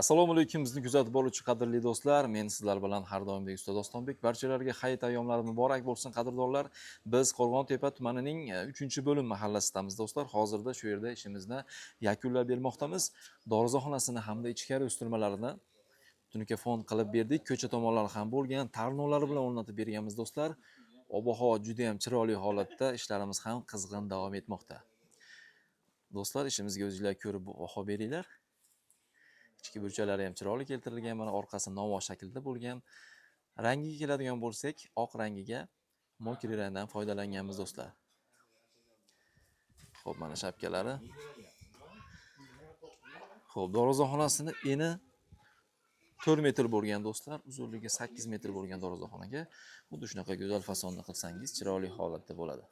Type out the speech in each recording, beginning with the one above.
Assalomu alaykum, bizni kuzatib boruvchi qadrli do'stlar. Men sizlar bilan har doimdek usta Dostonbek. Barchalarga hayit ayyomlari muborak bo'lsin, qadrdonlar. Biz Qo'rg'ontepa tumanining 3-bo'lim mahallasidamiz, do'stlar. Hozirda shu yerda ishimizni yakunlab bermoqdamiz. Darvozaxonasini hamda ichkari o'stirmalarini tunuka fon qilib berdik. Ko'cha tomonlari ham bo'lgan, tarnovlari bilan o'rnatib berganmiz, do'stlar. Ob-havo juda ham chiroyli holatda, ishlarimiz ham qizg'in davom etmoqda. Do'stlar, ishimizga o'zinglar ko'rib baho beringlar. Ichki burchalari ham chiroyli keltirilgan, mana orqasi novo shaklida bo'lgan. Rangiga keladigan bo'lsak, oq rangiga мокрый rangdan foydalanganmiz, do'stlar. Xo'p, mana shapkalari. Xo'p, darvozaxonasini eni 4 metr bo'lgan, do'stlar, uzunligi 8 metr bo'lgan darvozaxonaga xuddi shunaqa go'zal fasonni qilsangiz chiroyli holatda bo'ladi.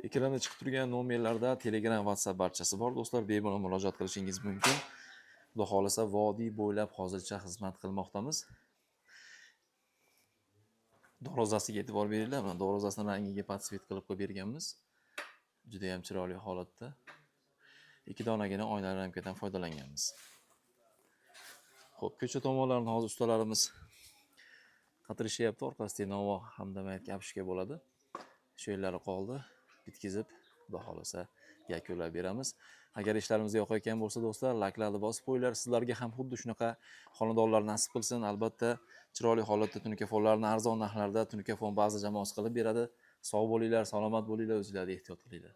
Ekranda chiqib turgan nomerlarda Telegram, WhatsApp barchasi bor, do'stlar, bemalol murojaat qilishingiz mumkin. Xudo xolasa vodiy bo'ylab hozircha xizmat qilmoqdamiz. Darvozasiga e'tibor beringlar, mana darvozasini rangiga подсвет qilib qo'yib berganmiz. Juda ham chiroyli holatda. 2 donagina oynali ramkadan foydalanganmiz. Xo'p, ko'cha tomonlarini hozir ustalarimiz qatirishyapti. Orqasida novo hamda mayat apishka bo'ladi. Shu yerlari qoldi. Bitkizib, xudo xolasa yakunlab beramiz. Agar ishlarimiz yoqayotgan bo'lsa, do'stlar, layklarni bosib qo'yinglar. Sizlarga ham xuddi shunaqa xonadonlar nasib qilsin. Albatta, chiroyli holatda tunuka fonlarni arzon narxlarda Tunuka fon baza jamoasi qilib beradi. Sog' bo'linglar, salomat bo'linglar, o'zinglarni ehtiyot qilinglar.